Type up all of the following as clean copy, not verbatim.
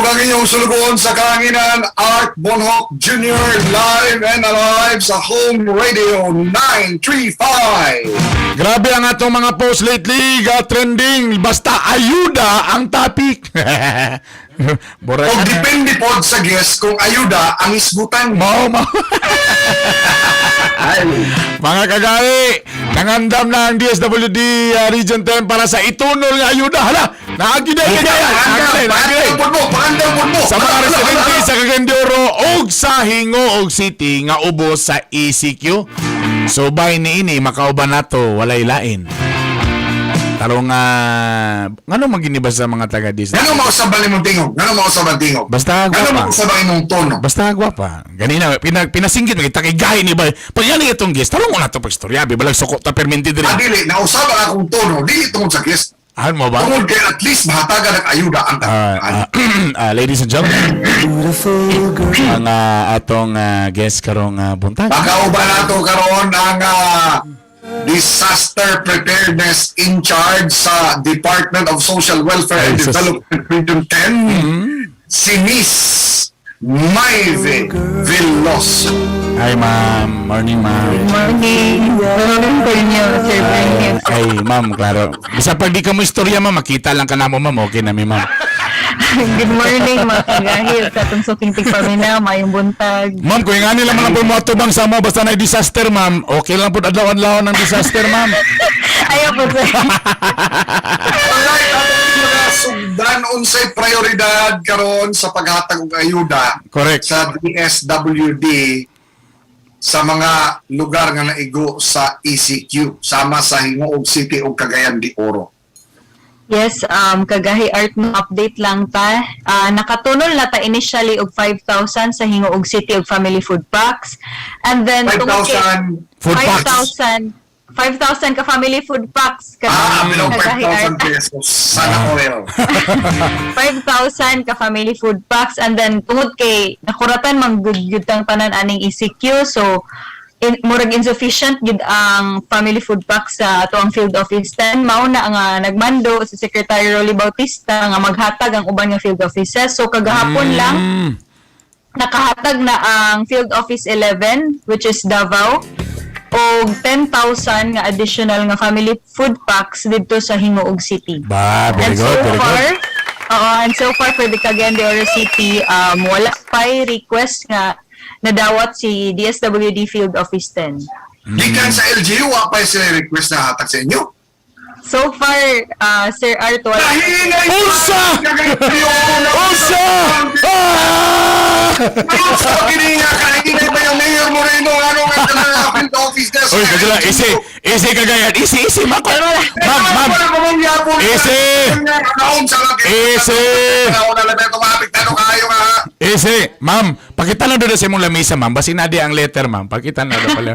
Og ang inyong sulugoon sa kahanginan, Art Bonhoc Jr., live and alive sa Home Radio 935. Grabe ang atong mga post lately, ga trending basta ayuda ang topic. Bora Og na. Depende pod sa guest kung ayuda ang isgutan. Mao mao. Mga kagahi, nangandam na ang DSWD Region 10 para sa itunol nga ayuda. Hala, naagi na kagaya. Naagi na, naagi na. Paandam pod mo, paandam pod mo. Sa mga residente sa Cagayan de Oro ug sa Gingoog City nga ubos sa ECQ. Subay niini makauban nato, walay lain. Tarong nga ngano magini ba sa mga taga dis? Ngano mausab ang imong tingog? Ngano mausab ang tingog? Basta Ngano gwapa. mausab ang imong tono? Basta gwapa. Ganina pinasinggit kita kay gahi ni ba. Pag yan itong guest, tarong mo na to pagstorya, balag suko ta perminti diri. Ah, dili, nausab ang akong tono, dili tungod sa guest. Ano mo ba? Tungod kay at least mahatagan ang ayuda ang Ladies and gentlemen, ang atong guest karong buntag. Makauban nato karon ang Disaster Preparedness in charge sa Department of Social Welfare and Ay, sus. Development Region 10, si Miss Maive Villosa. Hi, ma'am, morning, ma'am. Morning. Morning po inyo, Sir Bernie. Ay, ma'am, klaro. Bisa pag di ka mo istorya, ma'am, makita lang ka na mo, ma'am. Okay na mi, ma'am. Good morning, mga kagahil sa atong suking tigpaminaw, mayong buntag. Ma'am, kung nga nila mga po mo atubang sa mo, basta na disaster, ma'am. Okay lang po, adlaw-adlaw ng disaster, ma'am. Ayaw po, sir. Alright, atong mga sugdan, unsay prioridad karon sa paghatag og ayuda sa DSWD sa mga lugar nga naigo sa ECQ sama sa Gingoog City ug Cagayan de Oro? Yes, kagahi Art, no, update lang ta. Nakatunol na ta initially og 5,000 sa Gingoog City og family food packs. And then tungod kay- 5,000 Food packs. 5,000 5,000 ka family food packs. Below Kagahi 5,000 Art. pesos. Sana oil. 5,000 ka family food packs, and then tungod kay nakuratan man gud gyud tang tanan aning ECQ, so murag insufficient gid ang family food packs sa ato ang field office 10. Mao na nga nagmando si Secretary Rolly Bautista nga maghatag ang uban nga field offices. So kagahapon lang nakahatag na ang field office 11, which is Davao, og 10,000 nga additional nga family food packs didto sa Gingoog City. Ba, very And good, so very far, good. Oo, and so far for the Cagayan de Oro City, wala pa'y request nga nadawat si DSWD Field Office 10. Gikan sa LGU, wa pa sila request na hatag sa inyo? So far, Sir Art, wala. Kahinay! Unsa! Unsa! Ah! Unsa kini nga kahinay ba yung Mayor Moreno ano nga kanang field office desk? Uy, kagala, easy, easy kagayan, easy, easy, ma'am. Ma'am, ma'am. Easy! Easy! Easy! Kayo nga. Easy, ma'am, pakita na doon sa imong lamisa, ma'am. Basin na di ang letter, ma'am. Pakita na doon pala.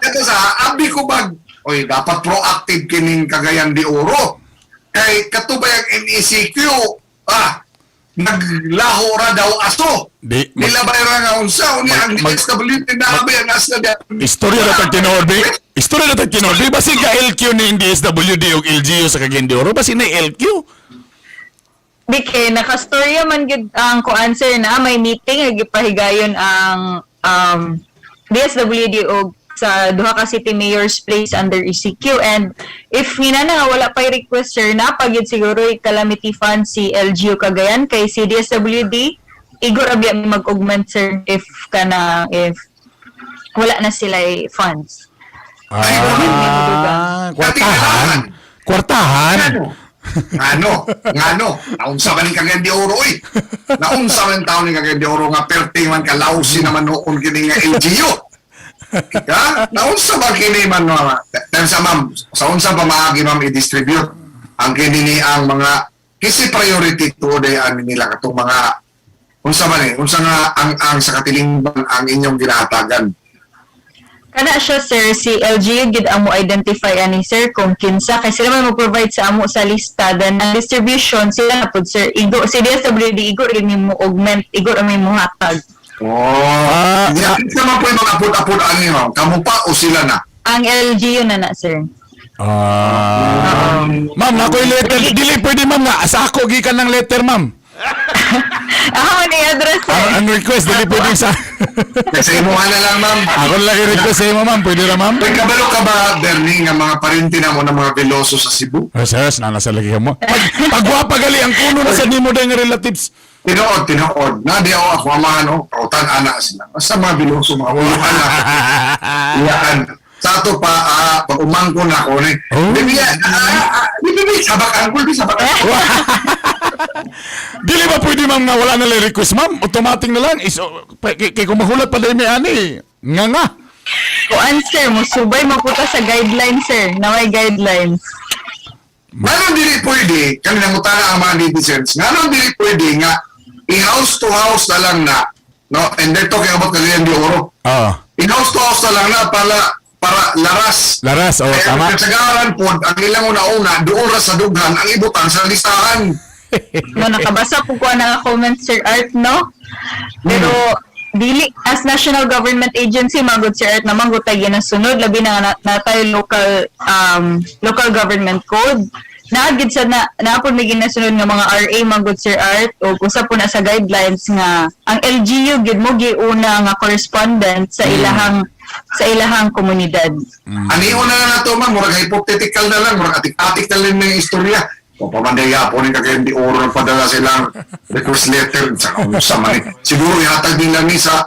Ito sa, abi ko bag, oy, dapat proactive kining Cagayan de Oro. Kay katubay ang MECQ, naglaho ra daw aso. Di, Nilabay ra nga unsa, unya ang DSWD naabay ang asla di. Istorya na tag tinuod, bi. Istorya na tag tinuod, bi. Basin ka LQ ni DSWD ug LGU sa Cagayan de Oro. Basin na LQ. Di kay nakastorya man gid ang kuan, sir, na may meeting nga gipahigayon ang DSWD og sa duha ka city mayors place under ECQ, and if ngina na nga wala pay request, sir, na pagyud siguro calamity fund si LGU Cagayan kay si DSWD igo ra biya mi mag-augment, sir, if kana if wala na sila funds. Ah, kwartahan. Kwartahan. Ano? Ngano? Ngano? Naunsa man ning Cagayan de Oro oy. Naunsa man taon ning Cagayan de Oro nga perting man kalawsi naman noon kini nga LGU. Ha? Naunsa ba kini man mga Dahil sa ma'am, sa unsa pa maagi, ma'am, i-distribute ang kini ni ang mga kasi priority to day ani nila katong mga unsa man eh, unsa nga ang sa katilingban ang inyong ginahatagan? Kana siya, sir, si LGU gid ang mo identify ani, sir, kung kinsa kay sila man mo provide sa amo sa lista. Then ang distribution sila na pud, sir. Igo si DSWD, igo rin mo augment, igo rin mo hatag. Oh. Ah, Hindi naman po yung mga apod-apod ani, ma'am. Kamo pa o sila na? Ang LGU na na, sir. Ah. Ma'am, nakoy letter. Dili pwede, ma'am, nga sa ako gikan ng letter, ma'am. Ako ni address, sir. Ang request dili pwede sa Sa imuha na lang, ma'am. Ako lang i-request sa imo, ma'am. Pwede ra, ma'am? Uy, kabalo ka ba, Bernie, nga mga parinti na mo ng mga Veloso sa Cebu? Oh, sir, nana sa lagi mo. Pagwapa gali ang kuno na sa nimo dahil nga relatives. Tinuod, tinuod. Na di ako ako amahan, oh, kautan ana sila. Basta mga Veloso, mga ulo ana. Iyaan. Sa ato pa, pag umangko na ako, ni. Oh. Di biya, di biya, sabak angkol, di sabak angkol. Dili ba pwede, ma'am, nga wala na lang request, ma'am? Automatic na lang. Is, oh, kay kung mahulat pa dahil may ani. Nga nga. Kuan, sir, musubay maputa sa guidelines, sir. Na may guidelines. Ngano dili pwede, kami nangutana ang mga netizens, ngano dili pwede nga i-house to house na lang na, no? And they're talking about Cagayan de Oro. Oo. I-house to house na lang na para laras. Laras, oh, Kaya tama. ang kasagaran po, ang ilang una-una, doon ra sa dughan, ang ibutang sa listahan. No, nakabasa po ko ang comment, Sir Art, no? Pero dili as national government agency magud, Sir Art, naman gud tay ginasunod, labi na nga natay local government code naa gid sa na naa pud may ginasunod nga mga RA magud, Sir Art, o usa po na sa guidelines nga ang LGU gid mo giuna nga correspondent sa ilahang komunidad. Ani una na nato, ma'am, murag hypothetical na lang, murag atik-atik na lang ng istorya. Kung pamandaya po ni Cagayan de Oro nagpadala silang request letter sa unsa man eh. Siguro ihatag nila ni sa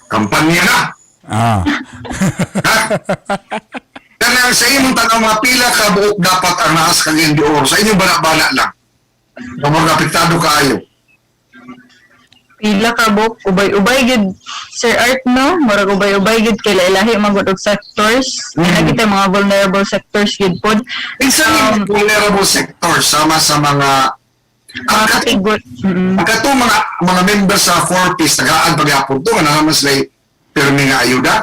kampanya na. Ha? Kanang sa imong tanaw, mga pila ka buok dapat ang naas Cagayan de Oro sa inyong bana-bana lang. Kung mga apektado kaayo. Pila ka buok, ubay-ubay gid, Sir Art, no? Murag ubay-ubay gid kay lahi man gud og sectors. Kaya kita mga vulnerable sectors gid pod. Isa um, vulnerable sector sama sa mga Mga ang katigol. Ang kato mga members sa 4Ps tagaan pagyapon to nga naman sila pirmi nga ayuda.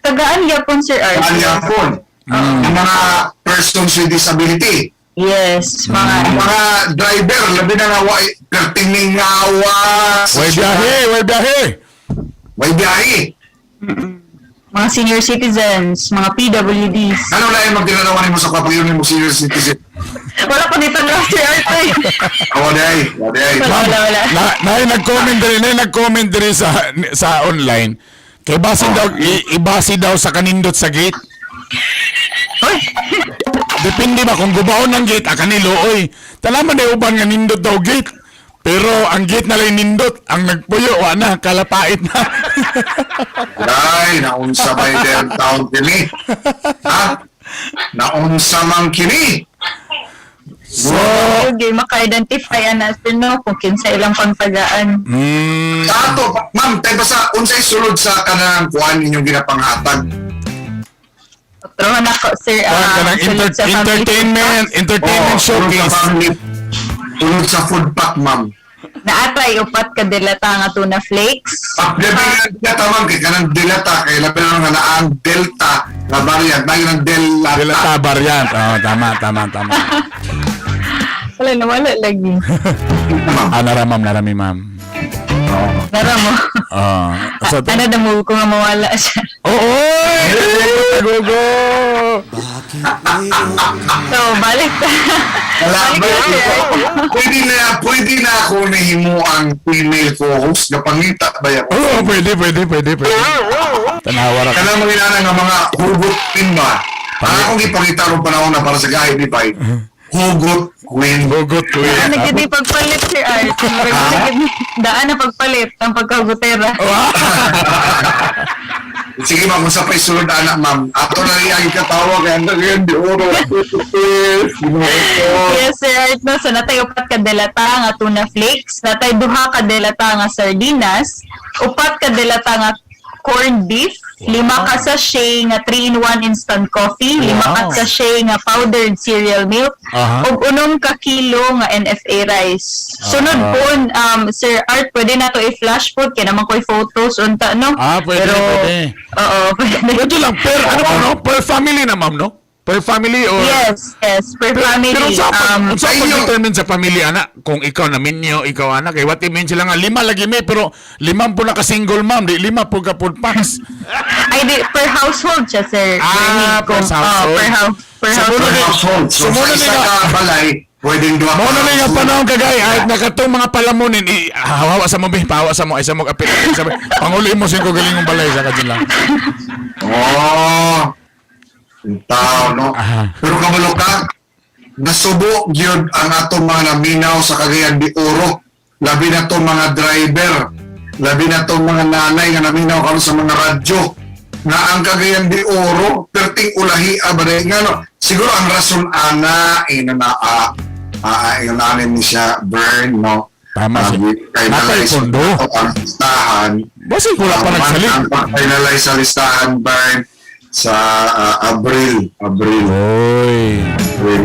Tagaan gyapon, Sir Art. Tagaan yapon. Ang mga persons with disability. Yes, mga Ang mga driver labi na nga wa pertining nga wa. Way biyahe, way biyahe. Way biyahe. Mga senior citizens, mga PWDs. Ano lain magtinanawan nimo sa kapag mo senior citizen? Wala ko nito na, Sir Art, eh. Awa day, awa day. Wala, wala, wala. Na nag-comment diri sa online. Kay base daw ibase daw sa kanindot sa gate. Uy, Depende ba kung gubaon ng gate akanilo oy. Talaman na uban nga nindot daw gate. Pero ang gate na lang nindot, ang nagpuyo wa na kalapait na. Ay, naunsa ba yung taon kini? Ha? Naunsa man kini? So, okay, maka-identify ana, sir, no, kung kinsa ilang pangtagaan. Sa ato, ma'am, tayo basta unsay sulod sa kanang kuan inyong ginapanghatag? Pero na ko, sir, kuwan ka ng sulod sa family entertainment, entertainment Oo, sulod sa showcase. family, sulod sa food pack, ma'am. Naatay upat ka delata nga tuna flakes. Pag labi nga dilata, ma'am, kay kanang dilata, kay labi na nga naang delta na variant, na yun ang delata. Delta variant. Oh, tama, tama, tama. Wala na, wala lagi. Ma'am. Ah, nara ma'am, narami ma'am. Nara mo. Ah, so, Ano na mo ko nga mawala siya. Oo! Oy! Go, go! So, balik ta. Wala Balik ba? ta, sir. Pwede na ako nahimo ang female co-host, napangita ba yan? Oo, pwede, pwede, pwede, pwede. Tanawa ra ka. Kanang mga inana nga mga hugot queen ba? Ang akong ipakita ron panahon na para sa gahi ni Pai, hugot queen. Hugot ko Daan na yan. gid pagpalit, Sir Art. Murag na gid daan na pagpalit ang pagkagutera. Sige ma'am, kung sa pa'y sulod anak ma'am, ato na rin ang katawag, ang ngayon di oro. Ginoo ko. Yes, Sir Art, no? So, natay upat ka delata nga tuna flakes, natay duha ka delata nga sardinas, upat ka delata nga corned beef, lima ka sachet nga 3-in-1 instant coffee, lima ka sachet nga powdered cereal milk, ug unom ka kilo nga NFA rice. Sunod po, Sir Art, pwede na to i-flash po, kaya naman ko'y photos, unta, no? Ah, pwede, Pero, pwede. Oo, pwede. Pwede lang, per, ano ba, no? Per family na, ma'am, no? Per family or Yes, per family. Pero sa sa Sa inyo- pag-determine sa pamilya ana, kung ikaw na minyo, ikaw ana, kay what mean sila nga lima lagi may, pero limang po na ka single ma'am, di lima po ka food packs. Ay, di, per household siya, sir. Ah, Bernie, per household. Oh, per Sa household. puno Per household. So, sa Sumunod isa nila. ka balay, pwedeng duha Mao ka na nga household. panahon kagay ay nakatong mga palamunin i hawa sa mo be, pahawa sa mo ay sa mo apil sabi panguli mo sing galingong balay sa kadyan lang. Oh. Ang tao, no? Aha. Pero kabalo ka, nasubo gyud ang atong mga naminaw sa Cagayan de Oro. Labi na tong mga driver, labi na tong mga nanay nga naminaw karon sa mga radyo nga ang Cagayan de Oro perting ulahi abare nga no siguro ang rason ana ina na a a a ni siya burn no. Tama siya. Kay Natay nalay sa- pondo. ang listahan. Basi wala pa nagsalit. Ang pag-finalize sa listahan, Bern, sa Abril. Abril. Oy. Abril.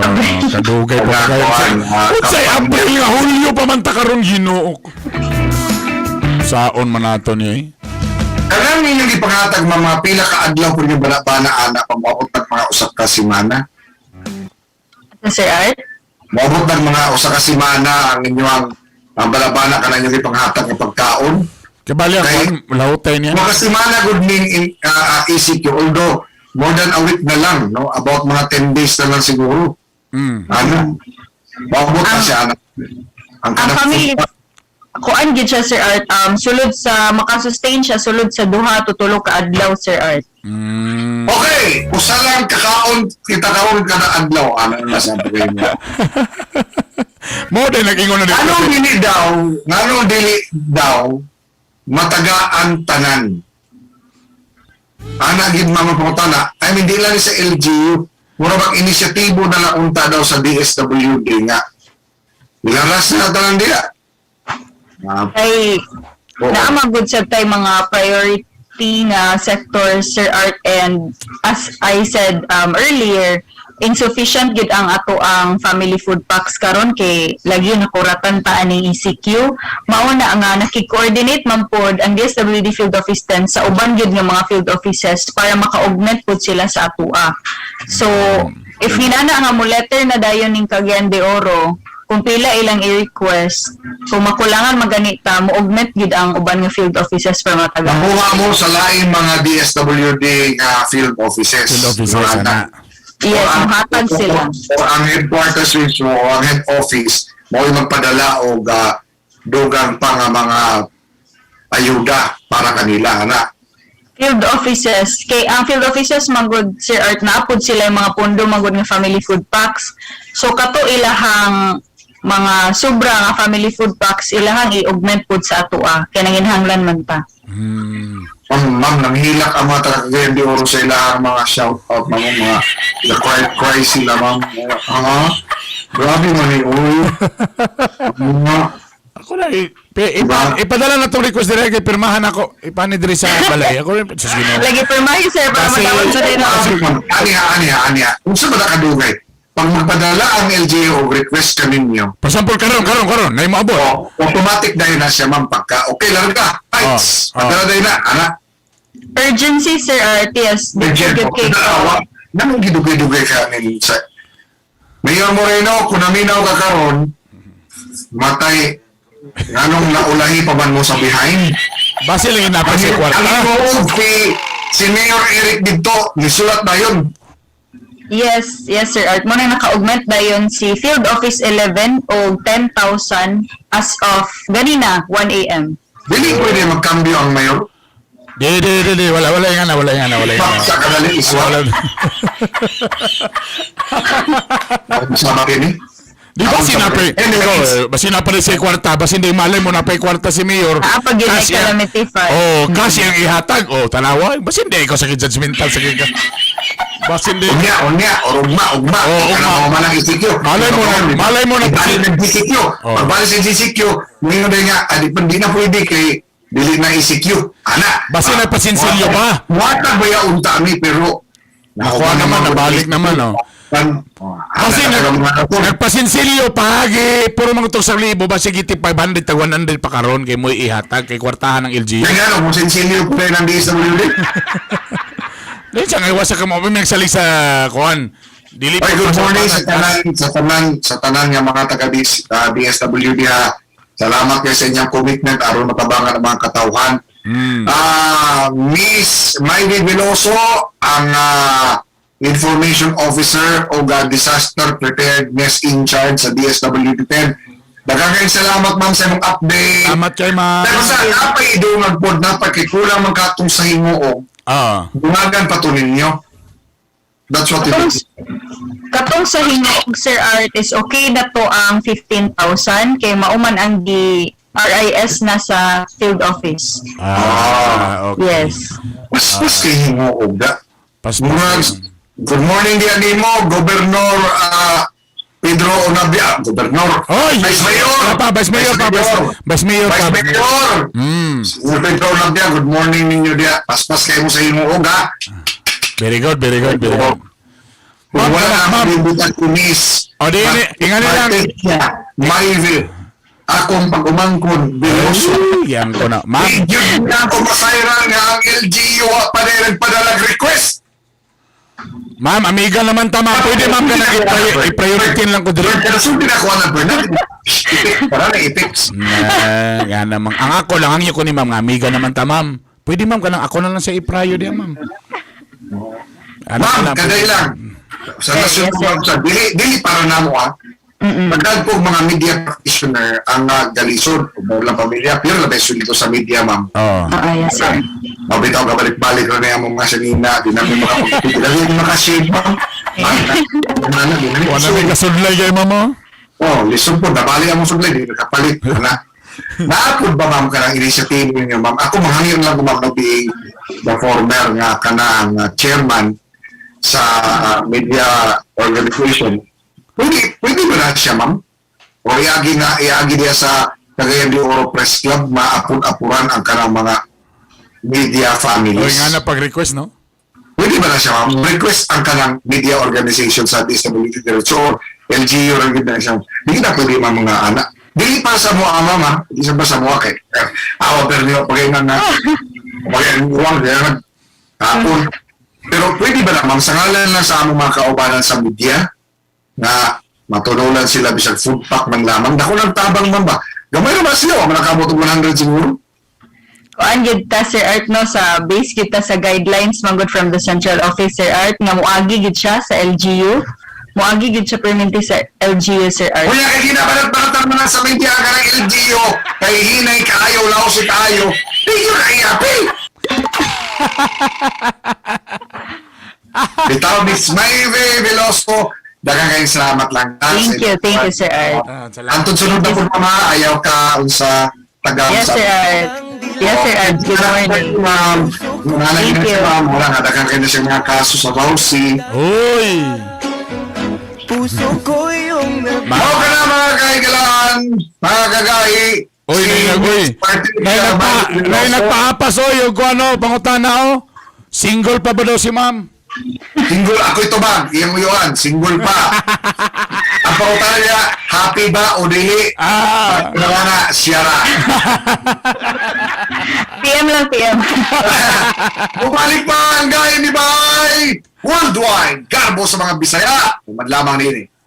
Ah, kadugay pa kagay. Ah, Unsay April nga Hulyo pa man ta karon, Ginoo ko. Saon man nato niyo eh. Kanang inyong ipangatag mga pila ka adlaw po ninyo bana-bana ana pag moabot ng mga usa ka semana. Sir Art? Moabot ng mga usa ka semana ang inyong ang balabana kanang inyong ipanghatag nga pagkaon. Kabali ako lahutay niya. Mga semana good ning in, ECQ although more than a week na lang no, about mga 10 days na lang siguro. Ano? Moabot na siya ana. Ang Ang kanang family kuan gid siya, Sir Art, sulod sa makasustain siya sulod sa duha to tulo ka adlaw, Sir Art. Okay, usa lang kakaon kita kaon kada adlaw ano na sabi ko inyo. Mo din nag-ingon na dito. Anong dili daw, nganong dili daw matagaan tanan? Ana gid mga pangutana, I mean di lang sa LGU, mura bang inisyatibo na lang unta daw sa DSWD nga. Nilaras na tanan diya. Ah, Kay oo. naa man gud sad tay mga priority nga sector, Sir Art, and as I said earlier, insufficient gid ang ato ang family food packs karon kay lagi nakuratan ta aning ECQ. Mao na nga naki-coordinate man pod ang DSWD Field Office 10 sa uban gyud nga mga field offices para maka-augment pod sila sa atoa. So if hinana nga mo letter na dayon ning Cagayan de Oro kung pila ilang i-request, kung makulangan maganita, mo-augment gid ang uban nga field offices para matagaan. Nakuha mo sa laing mga DSWD nga field offices. Field offices, Mga ana. Yes, muhatag sila. O ang headquarters mismo o ang head office mo magpadala og dugang pa nga mga ayuda para kanila ana. Field offices, kay ang field offices manggod, Sir Art, naapod sila yung mga pundo manggod nga family food packs. So kato ilahang mga sobra nga family food packs ilahang i-augment pod sa atoa kay nanginhanglan man ta. Ma'am, ma'am, nanghilak ang mga taga Cagayan de Oro sa ilahang mga shout out ma'am, mga the cry cry sila ma'am. Ha? Grabe man ni oy. Mga Ako na ipadala na tong request dire kay pirmahan ako. Ipani diri sa balay. Ako rin sa Ginoo. Lagi pirmahi, sir, para matawag sa din. Aniya, aniya, aniya. Unsa ba na kadugay? Pag magpadala ang LGU og request kaninyo, For example, karon karon karon nay moabot. oh, automatic dahil na siya ma'am pagka okay lang ka. Ay, Oh, oh. padala dahil na, ana. Urgency, Sir Art, yes. Legend. Good kay Namang gidugay-dugay ka ni sa Mayor Moreno, kung naminaw ka karon, matay nganong naulahi pa man mo sa behind. Base lang inapay sa kwarta. Ang tinuod kay si Mayor Eric dito, nisulat na yun. Yes, Sir Art. Muna naka-augment dayon si Field Office 11 og 10,000 as of ganina 1 a.m. Dili pwede magkambyo ang mayor. Di di di di wala wala nga na wala nga na wala nga. Pak sa kadali iswa. Wala. Sa ini. Di ba sinapay? Anyways. Ikaw, basi napay sa kwarta, basi hindi malay mo napay kwarta si Mayor. Ah, pag yun ay Kasi ang- calamity fund. Oh, kasi ang ihatag. Oh, tanawa. Basi hindi ikaw sa judgmental sa ka. Basi hindi. Unya, unya, or ugma, ugma. Oo, ugma. Kana mo man ang ECQ. Malay mo na- Ibalik ng GCQ. Oo. Pagbalik sa GCQ, ngayon na nga, adi, di na pwede kay dili na ECQ. Ana. Basi Ah, nagpasinsilyo pa. Wata ba ya unta mi pero Nakuha naman, nabalik naman, oh. Kasi nagpasinsilyo pa, gi, puro mga tog sa libo, basi giti 500 tag 100 pa karon kay mo'y ihatag kay kwartahan ng LGU. Kaya nga, kung sinsilyo po rin ang DSWD. Dili siya nga iwasa ka mo may nagsalig sa kuan. Dili Ay, good morning sa tanan nga mga taga DSWD ha. Salamat kayo sa inyong commitment aron matabangan ang mga katawhan. Miss Myvi Veloso, ang Information Officer o Disaster Preparedness in Charge sa DSWD 10. Daghang kayong salamat, ma'am, sa imong update. Salamat kay ma'am. Pero sa napay idungag pod, napay kay kulang man katong sa Ginoo. Dungagan pa to ninyo. That's what it Katong, is. katong sa Gingoog, Sir Art, is okay na to ang 15,000 kay mauman ang di RIS na sa field office. Ah, okay. Yes. Mas kay Gingoog da. Pas Murag, good morning diyan nimo, Governor Pedro Onabia, Governor. Oy! Vice Mayor! Wala pa, Vice Mayor pa, Vice Mayor pa. Vice Mayor! Sir Pedro Onabia, good morning ninyo diya. Paspas kayo mo sa Gingoog ha. Very good, very good, very good. Kung Ma'am, wala ma'am. na akong ko miss. O, di, ingani lang. Maybe. Akong pag-umangkon, Veloso. Ay, yan ko na. Ma'am, Yun na ako masayran nga ang LGU pa na nagpadalag request. Ma'am, amiga naman ta, ma'am. Pwede, ma'am, ka nang i-priority lang ko diri. Pero sundin ako na Bernard. Ipik, para na ipik. Na, yan namang. Ang ako lang, ang ko ni ma'am, nga amiga naman ta, ma'am. Pwede, ma'am, kanang ako na lang sa i-prio diya, ma'am. Ano Ma'am, ka lang, kaday pwede. lang. Sa Yes, nasyon yes, ko, ma'am, sa dili, dili para namo ah. Pagdag po mga media practitioner ang galisod, o lang pamilya, pero labay dito sa media, ma'am. Oo. Ah, yes, sir. Mabitaw ka balik-balik rin na yung mga sanina, di namin makapag- di namin makashave, ma'am. Ano, di namin Wala may kasudlay kay ma'am, oh. Oh, lisod po, nabali ang mong suglay, di nakapalit. Na, naapod ba, ma'am, kanang initiative ninyo, ma'am? Ako, mahangin lang ko, ma'am, no, being the former nga kanang chairman sa media organization. Pwede ba na siya, ma'am? O iagi na, iagi niya sa Cagayan de Oro Press Club, maapun-apuran ang kanang mga media Oy, families. nga na pag-request, no? Pwede ba na siya, ma'am? Request ang kanang media organization sa Disability Diretso or LGU rin gid na siya. Di na pwede, ma'am, mga anak. Dili pa sa mo ama, ma'am. Di sa ba sa mo kay. Awa pero niyo pagay nga nga. Pagay uwang di na hapon. Pero pwede ba na, ma'am, sa ngalan lang sa among mga kaubanan sa media nga matunulan sila bisag food pack man lamang. Dako lang tabang, ma'am ba? Gamay ra ba sila? Wa man nakamot og 100 siguro. Kuan gid ta, Sir Art, no, sa base gid ta sa guidelines manggod from the central office, Sir Art, nga muagi gid siya sa LGU. Muagi gid siya perminti sa LGU, Sir Art. Kuya, kay ginabalat-balatan mo na sa media ka ng LGU, kay hinay kaayo, laos kaayo, di yun ay api! Bitaw, Miss Maybe Veloso, daghang kayong salamat lang. Thank you, Sir Art. Ah, salamat. Antod sunod na po, mama, ayaw ka unsa taga Yes, unsa. Sir Art. Yes, Sir Art. Good morning. Ma'am, Thank na you. siya, ma'am. Wala nga, daghang kayo na siya mga kaso sa Bausi. Uy! Puso ko yung Mao ka na mga kaigalaan, mga kagahi. Uy, Si uy. Martin Nay nagpa Veloso. nay nagpaapas oy, og ano, pangutana oh. Single pa ba daw si ma'am? Single ako ito bang? Iyang uyuan, single pa. Ang pangutana niya, happy ba o dili? Wala na, siya ra. PM lang, PM. Bumalik pa ang gaya ni Bay! Worldwide, garbo sa mga Bisaya. Uman lamang nini.